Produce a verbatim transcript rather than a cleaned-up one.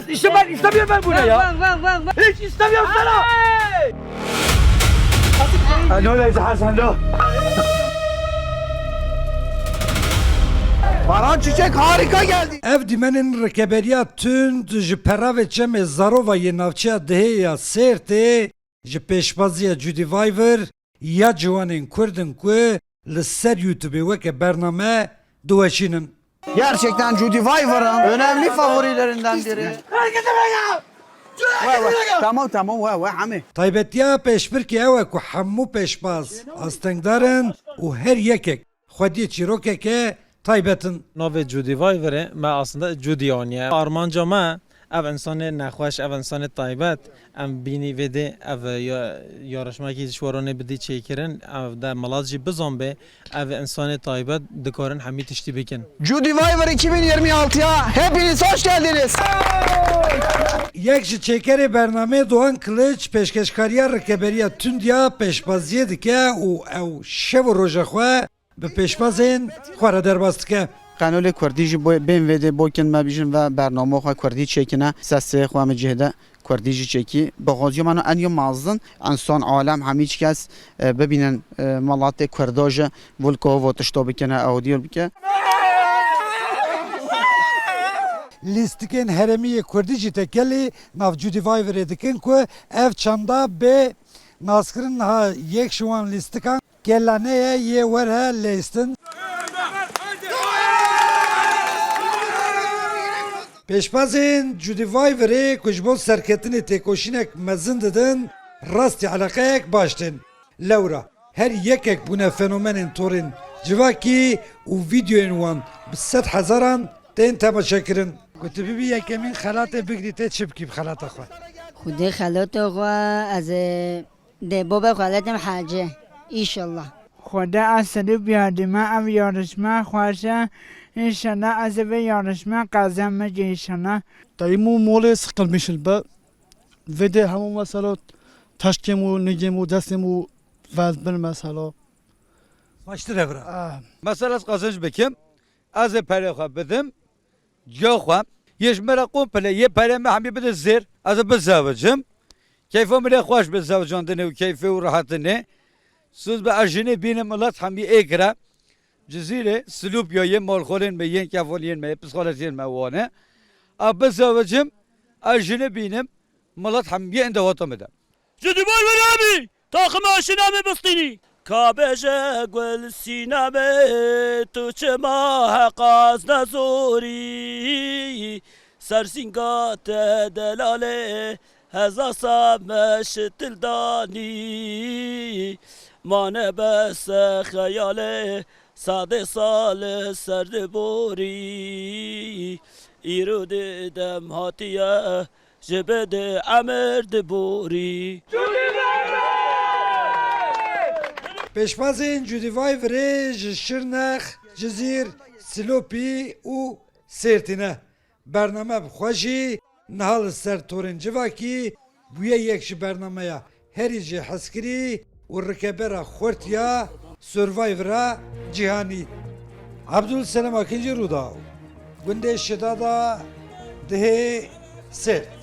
İşte ben istemiyorum ben bunu ya. Hiç istemiyorum sana. Alo, Leyla Hasan, alo. Baran Çiçek harika geldi. Ev dîmenên rikeberiya tund ji peravê çemê Zarova yê navçeya Dihê ya Sêrtê ji pêşbaziya Judy Viver ya ciwanên Kurd in ku li ser YouTubeê weke bername diweşînin. Gerçekten Judy Viver'ın önemli favorilerinden biri. Weh, weh. Tamam, tamam, weh, weh, Hami. Taybetiya pêşbirkê ew e ku hemû pêşbaz astengdar in û her yekek xwediyê çîrokeke taybet in. Navê Judy Viver'ê me aslında Judy aniye. Armanca me ev insanê nexweş, ev insanê taybet, em bînî vê dê ev ya-, yarışmekî ji waranê bidî çêkirin, ev de milat jî bizan bê, ev insanê taybet dikarin hemî tiştî bikin. Judy Viver iki bin yirmi altıya hepiniz hoş geldiniz. Yek ji çêkerê bernameyê Doğan Kılıç pêşkeşkariya rikeberiya tundiya pêşbaziyê dike û ew şev û roja xwe bi pêşbazên xwe re derbas dike. Qenolê Kurdî jî bo-, bên vê dê bokin me bijin ve bernamo xwe Kurdî çêkine, sesê xwe em cihde Kurdî jî çêkî. Bi xwezî mano en yo mazin, ensan alem hemîç kes, e, bibînin, e, melatê Kurdo ji vulko vo tişto bikine, ew dîl bike. Lîstikên herêmî yê Kurdî jî tekelî nav Judy Viver'ê dikin ku ev çanda bê naskirin niha yek ji wan lîstikan Kela neye yê were lêstin. Pêşbazên Judy Viver'ê ku ji bo serketinê têkoşînek mezin didin, rastî eleqeyek baş tên. Lewra her yekek bûne fenomenên torên civakî û vîdeoyên wan bi sed hezaran tên temaşekirin. Ku tu bibî yekemîn xelatê bigirî, tê çi bikî bi xelata xwe? Xwedê xelata xwe ez ê Dê bobe xwe letim hece. Înşallah. Xwedê ez serî biyadîme ev yarışme xweş e. Înşallah ez ê vê yarışme qezenmik înşallah. Dayım û molê sıkılmışım be. Ve de hemû mesela taşkêm û nigêm û destêm û vezbin mesela. Baştir evra. Ah. Mesela ez qazanç bikim. Ez ê perê xwe bidim. Ciya xwe. Yê ji me re komple, yê perê me hemî bide zêr. Ez ê bizewicim. Keyfa min ê xweş be zewicandinê û keyfê û rehetinê. Siz be ez jinê bînim milet hemî ê kire. Cizîrê, Silûpya yê malxolên me, yên kefoliyên me, yê psixoletiyên me wane. Ez bizewicim, ez jinê bînim, milet hemî ên dewata min de. Ji Dubai ve rabî, taxim aşina me bistînî. Ka bêje gul sîna me, tu çima heqas nezorî? Ser sînga te delalê, heza sa me şitil danî. Mane bes xeyalê, sadê sal ser diborî. Îro di dem hatiye, Ji bide emir diborî. Pêşbazên Judy Viver'ê ji Şirnex, Cizîr, Silopî û Sêrtî ne. Bername bi xwe jî niha li ser torên civakî bûye yek ji bernameya herî jê hezkirî û rikebera xurt ya Survivora cîhanî. Abdul Selam Akinci, Rûdaw, gundê Şidada, Dihê Sêrt.